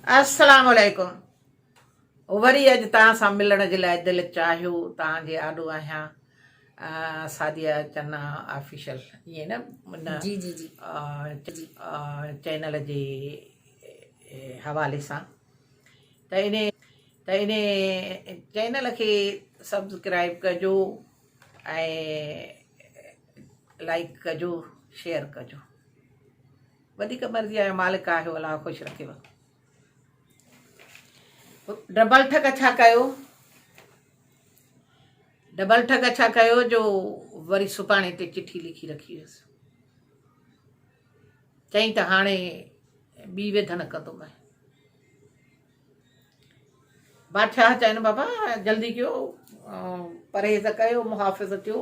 السلام عليڪم وري اڄ توهان سان ملڻ جي لاء دل چاهيو توهان جي آڏو آهيان سعديه چنا آفيشل ائين نه جي جي جي چينل جي حوالي سان ته ان ته ان چينل کي سبسڪرائب ڪجو ۽ لائڪ ڪجو شيئر ڪجو وڌيڪ مرضي آهي مالڪ آهيو الله خوش رکيو. ڊبل ٺڳ ڇا ڪيو ڊبل ٺڳ ڇا ڪيو جو وري سڀاڻي تي چٺي لکي رکي هيس چئين ته هاڻي ٻي ويڌن ڪندومانء بادشاهه چين بابا جلدي ڪيو پرهيز ڪيو محافظ ٿيو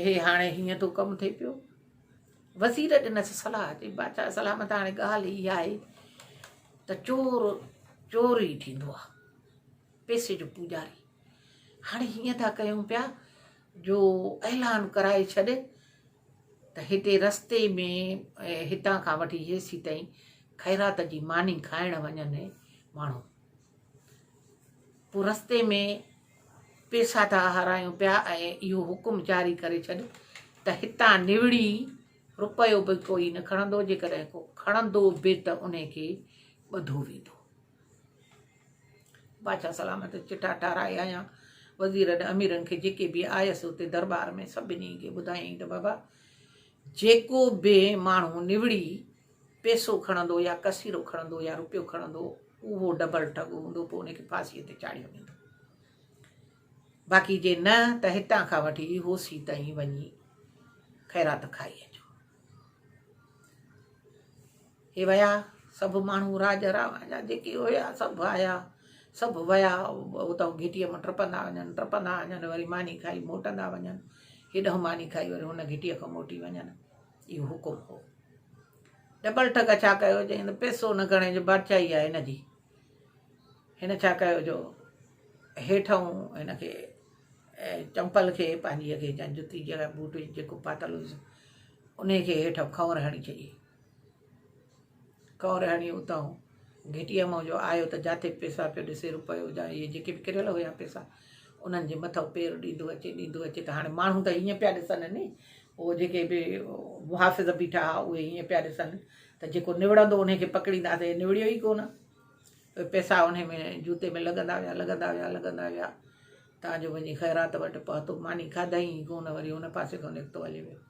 هي هاڻي هيئن ٿو ڪم ٿئي پيو وزير ڏنس صلاح چي بادشاهه سلامت هاڻي ڳالهه اها آهي ته چور چور ئي ٿيندو آهي پئسي جو پوڄاري هاڻي هيئن ٿا ڪيون پيا جو اعلان ڪرائي ڇڏ ته هتي رستي ۾ هتان کان وٺي هيسي تائين خيرات جي ماني کائڻ وڃن ماڻهو پوء رستي ۾ پيسا ٿا هارايون پيا ۽ اهو حڪم جاري ڪري ڇڏ ته هتان نوڙي رپيو به ڪوئي نه کڻندو، جيڪڏهن ڪو کڻندو به ته انهي کي ٻڌو ويندو. بادشاهه سلامت چٺا ٺاهرائي آيا. وزيرن اميرن کي جيڪي به آيس اتي درٻار ۾ سڀني کي ٻڌايائين ته بابا جيڪو به ماڻهو نوڙي پيسو کڻندو يا ڪسيرو کڻندو يا رپيو کڻندو اهو ڊبل ٺڳ هوندو پوء ان کي ڦاسيء تي چاڙهيو ويندو. باقي جي نه ته هتان کان وٺي هوسي تائين وڃي خيرات کائي اچو. هي ويا سڀ ماڻهو راڄ راوڻ جا جيڪي هيا سڀ آيا سڀ ويا اتان گهٽيء مان ٽپندا وڃن ٽپندا وڃن وري ماني کائي موٽندا وڃن هيڏانهن ماني کائي وري هن گهٽيء کان موٽي وڃن اهو حڪم هو. ڊبل ٺڳ ڇا ڪيو چيائين ته پئسو نه کڻي جو بادشاهي آهي هن جي. هن ڇا ڪيو جو هيٺئون هن کي چمپل کي پنهنجي کي يا جتي جيڪا بوٽ جيڪو پاتل هيس انهي کي هيٺ کنور هڻي ڇڏي. کنور هڻي اتان گهٽيء مان جو آيو ته جاتي پئسا پيو ڏسي روپيو جا اهي جيڪي به ڪريل هيا پئسا انهن جي مٿئون پير ڏيندو اچي ڏيندو اچي ته هاڻي ماڻهو ته هيئن پيا ڏسن ني اهي جيڪي به محافظ بيٺا ها اهي هيئن پيا ڏسن ته جيڪو نوڙندو انهي کي پڪڙينداسين هي نوڙيو ئي ڪونه اهي پئسا انهي ۾ جوتي ۾ لڳندا ويا لڳندا ويا لڳندا ويا تان جو وڃي خيرات وٽ پهتو ماني کاڌائين ئي ڪونه وري ان پاسي کان نڪتو هلي ويو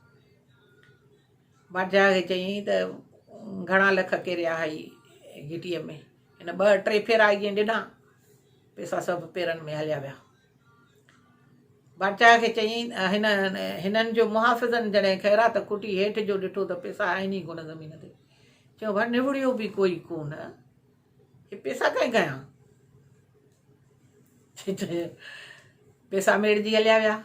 بادشاهه کي چيائين ته گهڻا لک ڪيريا هئي گهٽيء ۾ هن ٻه ٽي ڦيرا ائين ڏنا پئسا سڀ پيرن ۾ هليا ويا بادشاهه کي چيائين، هن هنن جو محافظن جڏهن خيرات کوٽي هيٺ جو ڏٺو ته پئسا آهن ئي ڪونه زمين تي. چيو، ڀاء نوڙيو به ڪوئي ڪونه، هي پئسا ڪنهن کنيا؟ پئسا ميڙجي هليا ويا.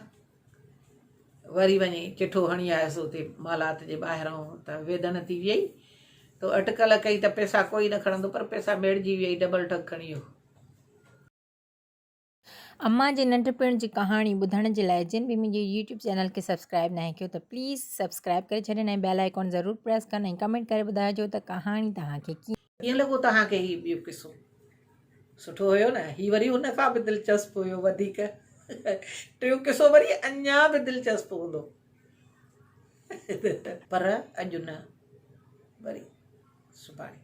وري وڃي چٺو هڻي آيس اتي محلات جي ٻاهران ته ويڌن ٿي ويئي. تو اٽڪل ڪئي ته پئسا ڪوئي نه کڻندو پر پئسا ميڙجي ويئي ڊبل ٺڳ کڻي ويو. امان جي ننڍپڻ جي ڪهاڻي ٻڌڻ جي لاء جن به منهنجي يوٽيوب چينل کي سبسڪرائب ناهي ڪيو ته پليز سبسڪرائب ڪري ڇڏين ۽ بيل آئيڪون ضرور پريس ڪن ۽ ڪمينٽ ڪري ٻڌائجو ته ڪهاڻي توهان کي ڪيئن. ڪيئن لڳو توهان کي هي ٻيو قصو؟ سٺو هيو نه؟ هي وري ان کان به دلچسپ هيو وڌيڪ. ٽيون قصو وري اڃا به دلچسپ هوندو. پر اڄ نه وري سڀاڻي.